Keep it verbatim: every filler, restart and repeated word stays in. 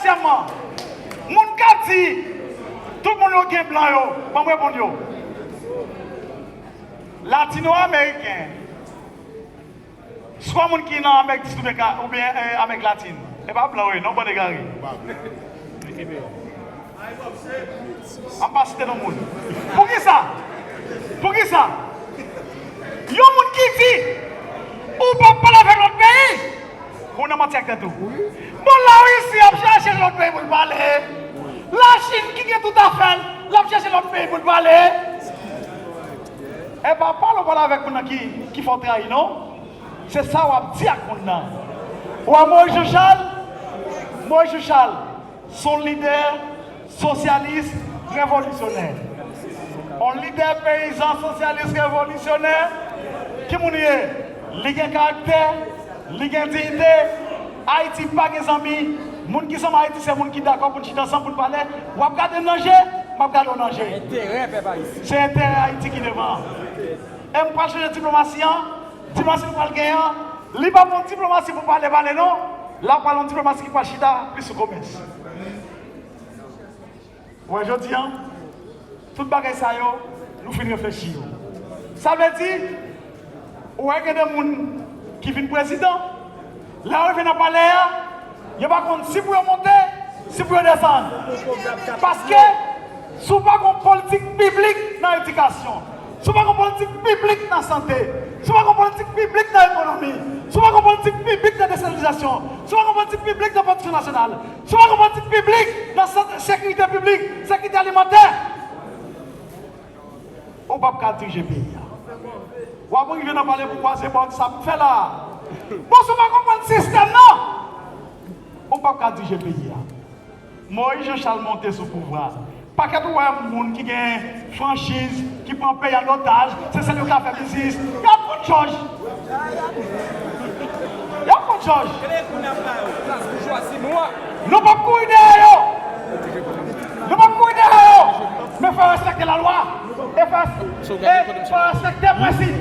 Dezyèmman, moun k ap di tout moun yo gen blan yo, ban m reponn yo. Latino ameriken, swa moun ki nan Amèk di Sid oubyen ka- oubyen eh, Amèk Latin. E pa blan yo ye non, bann egare. M ap pa site non moun. Poukisa? Poukisa? Yon moun ki di ou p ap pale avèk lòt peyi, ou nan manti ak tèt ou. Bon, Larisi ap chache lòt peyi pou l pale. Lachin ki gen tout afè l, l ap chache lòt peyi pou l pale. E pa pale w pale avèk moun nan ki, ki fè w trayi non. Se sa w ap di ak moun nan. Ou wè Moyiz Jan Chal? Moyiz Jan Chal se yon lidè sosyalis revolisyonè. Yon lidè peyizan sosyalis revolisyonè. Ki moun li ye? Li gen karaktè, li gen diyite. Ayiti pa gen zanmi. Moun ki zanmi Ayiti se moun ki dakò pou n chita ansanm pou n pale. W ap gade m nan je, m ap gade w nan je. Enterè pèp ayisyen. Se enterè Ayiti ki devan. E m pral chanje diplomasi an. Diplomasi nou pral genyen an, li p ap yon diplomasi pou pale pale non. L ap pral yon diplomasi ki pral chita plis sou komès. Ou wè jodi an, tout bagay sa yo, nou fin reflechi yo. Sa vle di, ou wè gen de moun ki vin prezidan, lè yo rive nan palè a, yo pa konn si pou yo monte, si pou yo desann. Paske, si w pa gon politik piblik nan edikasyon, si w pa gon politik piblik nan sante, si w pa gon politik piblik nan ekonomi, si w pa gon politik piblik nan desantralizasyon, si w pa gon politik piblik nan pwodiksyon nasyonal, si w pa gon politik piblik nan san- sekirite piblik, sekirite alimantè, ou p ap ka dirije peyi a. W ap rive nan palè pou kwaze bò, sa m fè la. Bon, si w pa konprann sistèm nan, ou p ap ka dirije peyi a. Moyiz Jan Chal monte sou pouvwa. Pakèt ou wè moun ki gen franchiz, ki pran peyi an otaj, se sèl yo ka fè biznis. Y ap konn jòj. Y ap konn jòj. Nou p ap kouri dèyè yo. Nou p ap kouri dèyè yo. Men fè yo respekte lalwa. E fè, e fè yo respekte prensip.